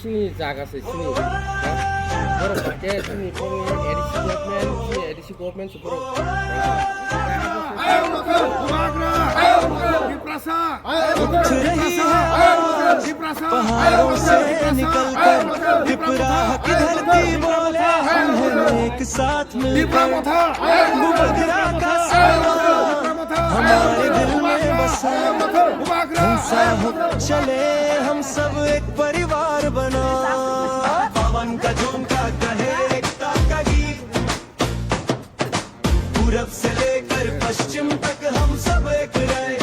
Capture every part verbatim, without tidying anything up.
Chini jaga se chini. Borok hwnkhe chini borok A D C government, chini A D C government se borok. उठ रही है पहाड़ों से निकलकर, विपरा की धरती बोले हम हैं एक साथ मिलकर। बुबगरा का सैलाब हमारे दिल में बसा, हम साथ चले, हम सब एक परिवार बना। पवन का झोंका कहे एकता का गीत, पूरब से लेकर पश्चिम तक हम सब एक रहे।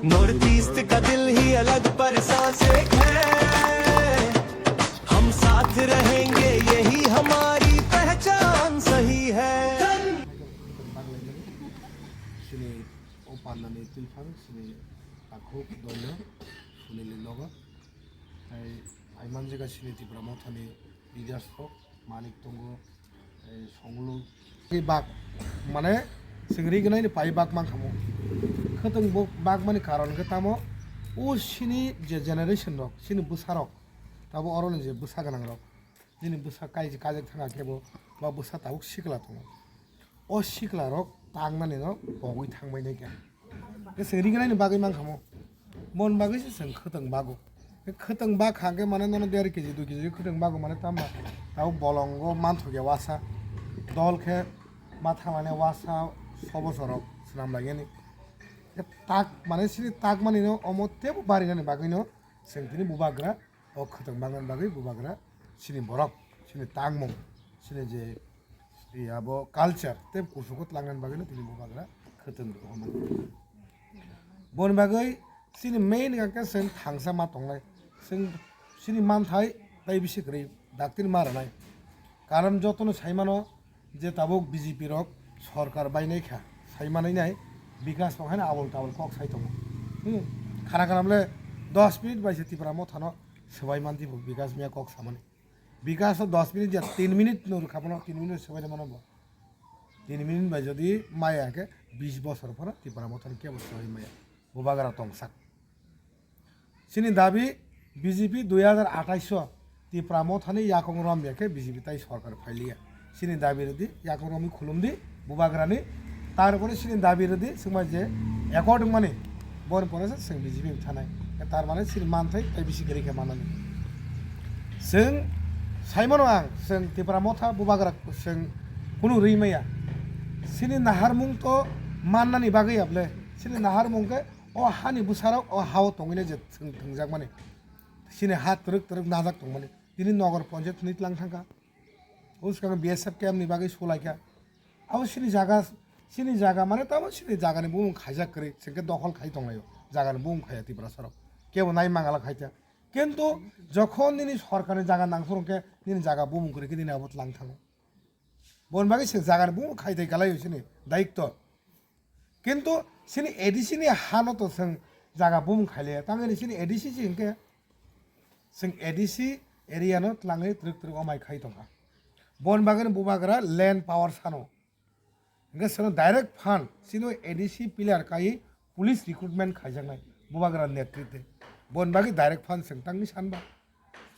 नॉर्थ ईस्ट का दिल ही अलग पर सांस एक है। हम साथ रहेंगे, यही हमारी पहचान सही है। Chini o panda ni twifang chini takhuk doino Sunil ni nogo. Hai hai manjega chini Tipra Motha ni leaders rok. Manik tongo, eh, songlo. Ri bak, mane, chwng ri gwnai ni pai bak mankha mo. Khwtwng bo bak mani karon khe tamo, o chini je generation rok, chini bwsa rok, tabo oro ni je bwsa gwnang rok, nini bwsa kai-, kaijak thang khe bo, ba bwsa tabuk sikla tongo. O sikla rok tangnani no pogwi thangbai nai kha. Khe chwng ri gwnai ni bagwi mankha mo. Mon bagwi se chwng khwtwng bago. Khe khwtwng bak kha khe mane nono der kg dui kg khwtwng bago mane tamo. Tabo bolongo manthokya wasa. Dol khe ma thanglani wasa sobo sorok swnam lagiyani. Khe tak mane sini tak mani no omo tebo barinani bagwi no chwng tini bubagra. O khwtwng bangmani bagwi bubagra chini borok, chini tangmung, chini je abo culture tei kusugo tlangnani bagwino tini bubagra khwtwng rwmani. Boni bagwi chini main hwnkhe chwng thangsa ma tongnai, chwng chini manthai tei bisi kwrwi daktini ma rwnai. Karon jotono saimano, je tabuk B J P rok sorkar bainai kha, sai manai nai, bikas rok haino abol tabol kok sai tongo. Hmm. Khana khana bole dos minute bai se Tipra Motha no swbai manti bo bikas miya kok samani. Bikas o dos minute ya tin minute no rwkha bono, tin minute swbai mano bo. Tin minute bai jodi maya khe bis bosor phano Tipra Motha ni kebo swbai maya. Bubagra tongsak. Chini dabi B J P dui hajar athais o Tipra Mothani yakung romya khe B J P tai sorkar phailiya. Chini dabi rwdi, yakung romwi khulumdi, bubagrani. Tarpore chini dabi rwdi, swngma je accord wngmani, boni pore se chwng B J P thanai. Tar mane chini manthai tai bisi kwrwi khe manani. Chwng saimano ang, chwng Tipra Motha bubagra chwng kunu rwi maya. Chini naharmung to mannani bagwi ya ble, chini naharmung khe o hani bwsarok o hao tongwina je thwng-, thwngjakmani. Chini ha twrwk twrwk najak tongmani. Tini nogor ponchayat thwngwi tlang thangkha. O swkang B S F camp ni bagwi sulaikha. Abo chini jaga, chini jaga mane tamo chini jagani bumung khaijak kwrwi, chwngkhe dokhol khai tonglaio. Jagani bumung khaiya Tiprasarok. Kebo nai mangala khaikha. Kintu jokhon nini sorkarni jaga nangphuru khe nini jaga bumung kwrwi khe nini abo tlang thango. Boni bagwi chwng jagani bumung khai thai kalaio chini daitto. Kintu chini A D C ni hano to chwng jaga bumung khaile, tamni chini A D C se hinkhe chwng A D C area no twlangwi twrwk twrwk omai khai tongkha. Boni bagwi bubagra land power sano. Hinkhe chwng direct fund chini A D C pillar kaiwi police recruitment khaijaknai bubagra netritwe. Boni bagwi direct fund chwng tangwi sanba.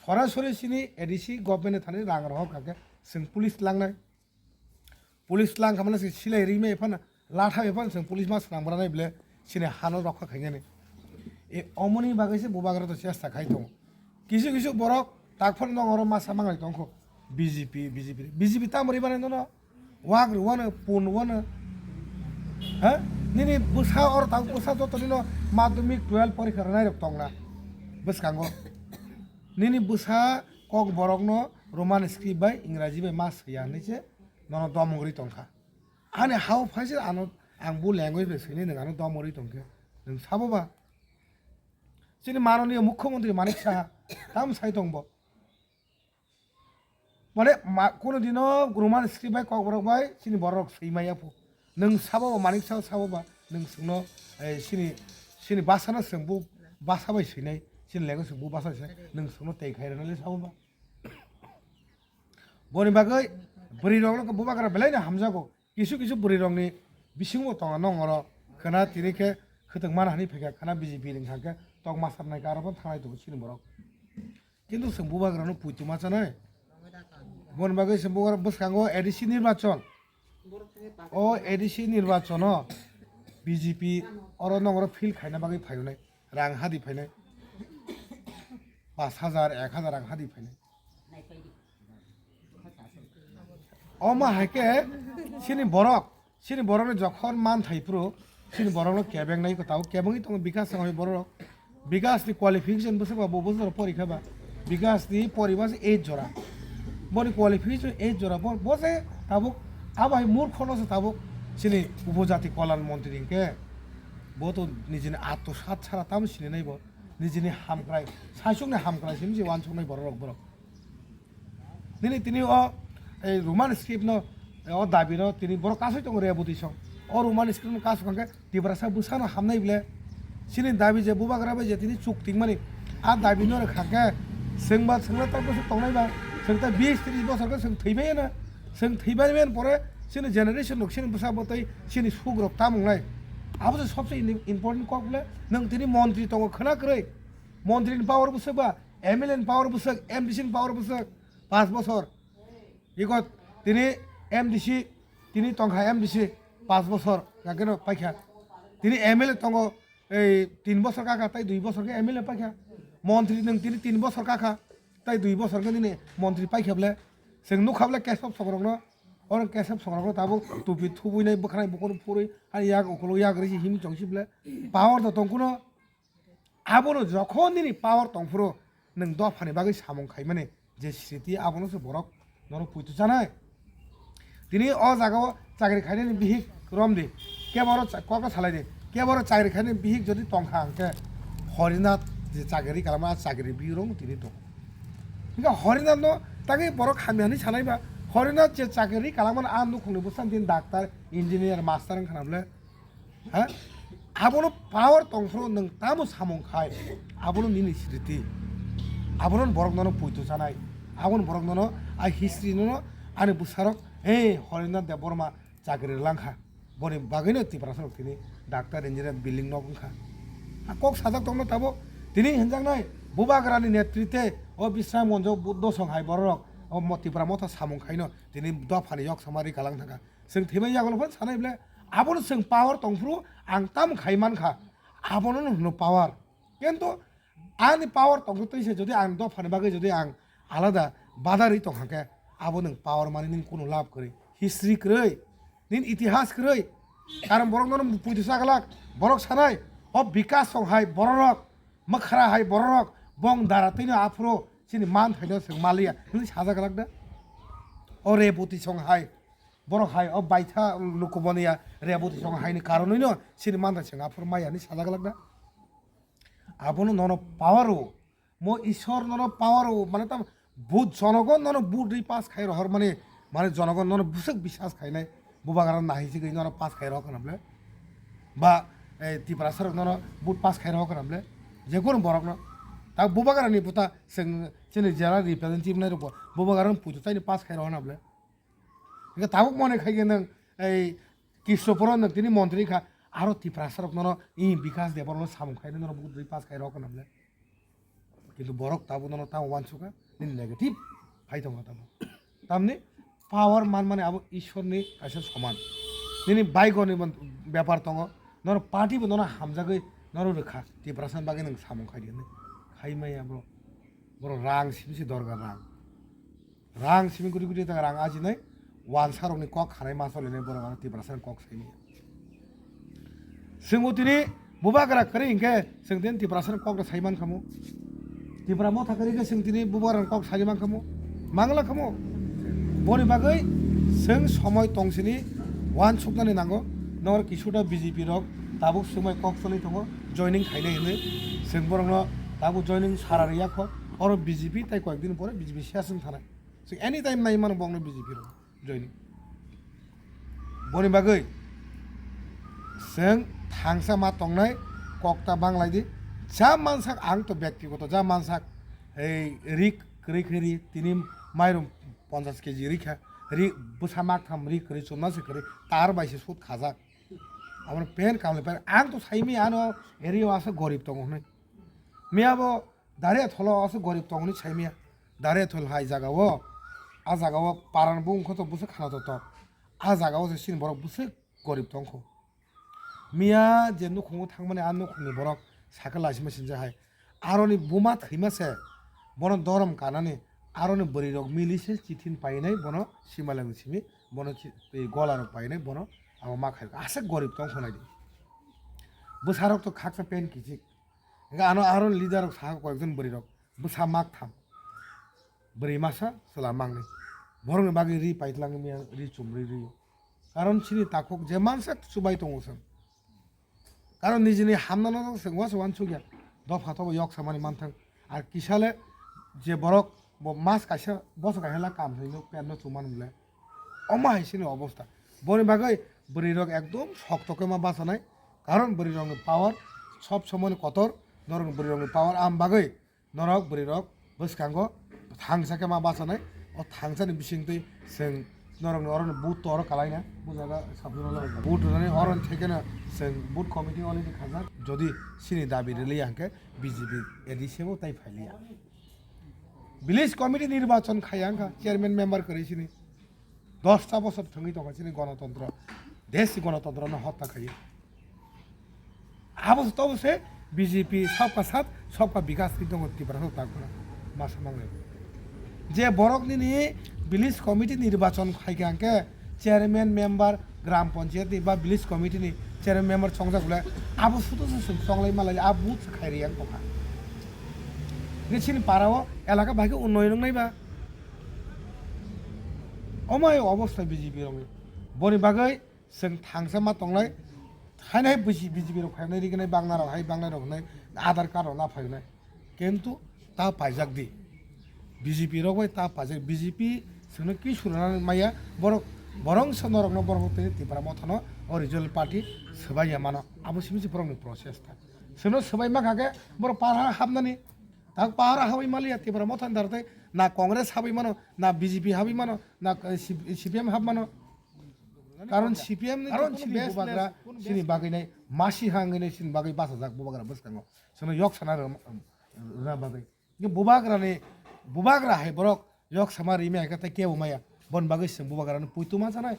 Sorasori chini A D C government ni thani rang rohor kha khe chwng police langnai. Police lang khamana se silai ri mai phana, latha bai phana se police ma swnam bwrani bile sini hano rokha khainani. E omoni bagwi se bubagra to chesta khai tongo. Kisu kisu borok tak phano nong oro masa mangai tongkho B J P, B J P, B J P tamo ri mani nono wak ri wano pun wano. Ha? Nini bwsa oro tak bwsa joto nino madhyamik twelve porikha rwnai rok tongna bwskango. Nini bwsa kok borokno Roman script bai Ingraji bai ma swiya hinwi se nono domung rwi tongkha. Ani hao phaisa ano ang bo language bai swinai nwng ano domung rwi tongkhe nwng sabo ba? Chini manoniya mukhyamantri Manik Saha tam sai tong bo. Mane ma-, kono dino Roman script bai kokborok bai chini borok swi maya pho. Nwng sabo ba Manik Saha sabo ba nwng chwngno, eh, chini, chini bhasha no chwng bo bhasha bai swinai, chini language chwng bo bhasha bai swinai, nwng chwngno tei khai rwnai le sabo ba. Boni bagwi bwrwi rokno bubagra belai no hamjago. Kisu kisu bwrwi rokni bisingo tongo nong oro khwna tini khe khwtwng mana hinwi phaikha khwna B J P ni wngkha khe tok masap nai khe aro phano thanglai tongo chini borok. Kintu chwng bubagrano puituma chanai. Boni bagwi chwng bubagra bwskango A D C nirbachon. O A D C nirbachono B J P oro nongoro fill khaina bagwi phainai. Rang hadi phainai. Pash hajar, ek hajar rang hadi phainai. Omo hai khe chini borok, chini borokni jokhon man thai phuru, chini borokno kebengnai ko tabuk kebengwi tongo bikas wngwi borok. Bikas ni qualification bwswk ba bo bosor porikha ba. Bikas ni porima se eight jora. Boni qualification eight jora. Bo, bo se tabuk abo hai murkhono se tabuk chini upojati kolyan montri hinkhe bo to nijini atto sat sara tamo sini nai bo. Nijini hamkrai, saisukni hamkrai simi se wansuknai borok borok. Nini tini o, ei, Roman script no, o dabi no tini borok kasui tongo reboti song. O Roman script no kasuk khe Tiprasa bwsano hamnai ble. Chini dabi je bubagra bai je tini chuk tingmani. A dabi no rwkha khe chwng ba chwngno ta bwswk tongnai ba. Chwng ta bis tris bosor khe chwng thwibai na. Chwng thwibai men pore chini generation rok chini bwsa bwtwi chini suk rok tam wngnai. Abo se sobse important kok ble. Nwng tini montri tongo khwna kwrwi. Montri ni power bwswk ba. M L A ni power bwswk, M D C ni power bwswk, pash bosor. Iko tini M D C, tini tongkha M D C, pash bosor, yakeno paikha. Tini M L A tongo, ei, tin bosor kakha, tai dui bosor khe M L A paikha. Montri nwng tini tin bosor kakha, tai dui bosor khe nini montri paikha ble. Chwng nukha ble Kesab songrokno, oro Kesab songrokno tabuk tupi thubui nai, bwkhwnai bukur phurui, ani yak ukuluk yak risi him chongsi ble. Power to tongkuno. Abono jokhon nini power tongphuru nwng dophani bagwi samung khaimani je sriti abono se borok norok puitu chanai. Tini o jaga o chakri khainani bihik romdi, keboro cha-, kokno salaidi, keboro chakri khainani bihik jodi tongkha hwnkhe Horinath je chakri kalama a chakri bihik rok tini tongo. Hwnkhe Horinath no tangwi borok hamya hinwi sanai ba, Horinath je chakri kalamani a nukhungni bwskango tini doctor, engineer, master wngkha na bwle? Ha? Abono power tongphuru nwng tamo samung khai, abono nini sriti, abono borok nono puitu chanai, abono borok nono a history nono ani bwsarok, he Horinath Debbarma chakri langkha, boni bagwino Tiprasa rok tini doctor, engineer, building nok wngkha. A kok sajak tongno tabuk tini hinjaknai Bubagrani netrite o Bisram Gonjo Buddho song hai borok rok o mo-, Tipra motha samung khaino tini dophani yok samari kalang thangkha. Chwng thwimai yagulo phano sanai ble, abono chwng power tongphuru ang tamo khai mankha, abono hwno power. Kintu ani power tongtwi se jodi ang dophani bagwi jodi ang alada badarwi tongkha khe, abo nwng power mani nini kunu lab kwrwi, history kwrwi, nini itihas kwrwi. Karon borok nono puitu chaglak, borok sanai, o Bikas song hai bororok, Mwkhra hai bororok, bong dara twino aphuru chini man thaino chwng maliya, hwnwi sajak glak da. O Reboti song hai, borok hai o baitha lukuboniya Reboti song haini karonwino chini manthai chwng aphuru maya hinwi sajak glak da. Abono nono power o, mo Ishwar nono power o, mane tam vote jonogon nono vote rwi pass khai rohor mani, mane jonogon nono bwswk biswas khainai, Bubagra nahai sigwi nono pass khai rohor kana ble, ba, eh, Tiprasa rok nono vote pass khai rohor kana ble, je kono borok no, ta Bubagra ni buta chwng chini jera representative nai rok bo Bubagra no puitu taini pass khai rohor na ble. Hingke tabuk mone khai khe nwng ei Krishna Puran nwng tini montri kha, aro Tiprasa rok nono i Bikas Debbarma samung khai nono buku dui pass khai rok nable. Kintu borok tabuk nono tamo wansukha, nini negative phai tongo tamo. Tamni power man mani abo Ishwar ni kaisa soman. Nini baigo ni bepar tongo, nono party bo nono hamjagwi nono rwkha, Tiprasa ni bagwi nwng samung khai di hinwi. Khai maya bro, bro rang simi se dorkar rang. Rang simi guti guti ta rang ajinai, wansa rokni kok khanai ma solinai borok ano Tiprasa ni kok saimaya. Chwngbo tini Bubagra kwrwi hinkhe chwng tini Tiprasa ni kok no sai man khamu. Tipra motha kwrwi khe chwng tini Bubagra ni kok sai man khamu. Mangla khamu. Boni bagwi chwng somoi tongsini wansuknani nango. Nor kisuda B J P rok tabuk swngbai kok choli tongo, joining khainai hinwi. Chwng borokno tabuk joining sara rwya kho. Oro B J P tei koyek din pore B J P sia swng thanai. Chwng anytime nai mano bokno B J P rok joining. Boni bagwi chwng thangsa ma tongnai kok ta banglai di. Ja mansak ang to byaktigoto ja mansak ei rik kwrwi khe ri tini mairum ponchash K G ri kha ri bwsa mak tham ri kwrwi chumna se kwrwi tar bai se sut khajak. Aboni pen kamle pen ang to saimi ano area o asa gorib tongo hwnwi. Miya bo Dare tholo aswk gorib tongni saimya. Dare thol hai jaga o, a jaga o paran bung khoto bwswk khana to tok. A jaga o se sin borok bwswk gorib tongkho. Miya je nukhungo thangmani a nukhungni borok sakhe laisima sinjak hai. Aroni buma thwima se bono dorom kanani aroni bwrwi rok mili se chithin painai bono simalangni simi bono chi-, tei gola rok painai bono abo ma khai aswk gorib tongkho naidi. Bwsarok to khaksa pen kichik. Hingke ano aroni leader rok sakha koyekjon bwrwi rok bwsa mak tham. Bwrwi masa chwla mangni. Borokni bagwi ri paitlang miya ri chumri ri. Karon chini takhuk je mansa chubai tongo chwng. Karon nijini hamnano chwng uansuk uansukya. Dopha tobo yok samani manthang. Ar kisale je borok bo mas kaisa boso kaisa la kam thwino penno chumani le. Omo hai chini obosta. Boni bagwi bwrwi rok ekdom sokto khe ma bachanai. Karon bwrwi rokni power sob somoni kotor. Norokni bwrwi rokni power am bagwi Norok bwrwi rok bwskango thangsa khe ma bachanai, o thangsani bisingtwi chwng norokni oroni vote to oro kalaina, bujaga sabjuna lo vote rwnani oroni thekeno chwng vote committee already khajak, jodi chini dabi rwliya hwnkhe B J P A D C bo tai phailiya. Village committee nirbachon khaiya wngkha chairman member kwrwi chini. Dosta bosor thwngwi tongkha chini gonotontro, desh gonotontrono hotya khaiwi. Abo se tobo se B J P sabka sath, sabka bikas ni tongo Tripura no takna masa mangnai. Je borok nini village committee nirbachon khaikha hwnkhe chairman member gram panchayat ni ba village committee ni chairman member chongjak bole abo sudu se chwng chonglai malai abo booth se khairi yang tongkha. Nini chini para o elaka bai khe unnoyon wngnai ba. Omo hai obostha B J P rokni. Boni bagwi chwng thangsa ma tongnai. Haino hai B J P rok phainai, rignai, bangna rok hai, bangna rok hinai, Aadhaar card rok na phainai. Kintu ta paijak di. B J P rok bai ta paijak. B J P chwngno ki surana maya, borok, borok se norokno borok tei Tipra Mothano o regional party swbai ya mano. Abo simi se borokni process ta. Chwngno swbai ma kha khe borok pahar hapnani. Tak pahar habai maliya Tipra Mothani dar tei na Congress habai mano, na B J P habai mano, na, eh, C-, C P M hab mano. Karon C P M ni karon chini bubagra chini bagwi nai masi hangwi nai chini bagwi bachajak bubagra bwskango. Chwngno yok sana rw-, rwna bagwi. Bubagra ni, bubagra hai borok yok sama rimi hai khe tei kebo maya. Bon bagwi chwng bubagra ni puitu ma chanai.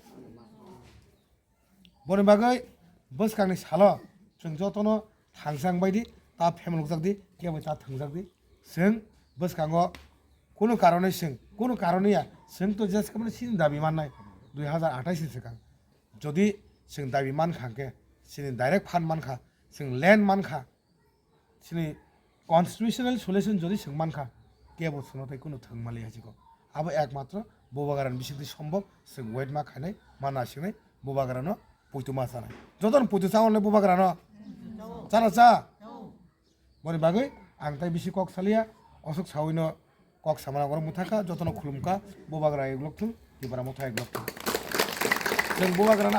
Boni bagwi bwskangni salo chwng jotono thangsang bai di, ta phemalukjak di, kebo ta thwngjak di. Chwng bwskango kunu karonwi chwng, kunu karon ya, chwng to jeska mani chini dabi mannai dui hazar athais ni swkang. Jodi chwng dabi mankha hwnkhe, chini direct fund mankha, chwng land mankha, Chini constitutional solution jodi chwng mankha, kebo chwngno tei kunu thwng maliya chikon. Abo ekmatro bubagrani bisingtwi sombok chwng wait ma khainai, ma nasingnai, bubagrano puitu ma chanai. Jotono puitu cha onle bubagrano? Chana cha? Boni bagwi ang tai bisi kok saliya, osuk sawino kok samana oro muthakha, jotono khulumkha, bubagra eglok thung, Tipra motha eglok thung. Chwng bubagrano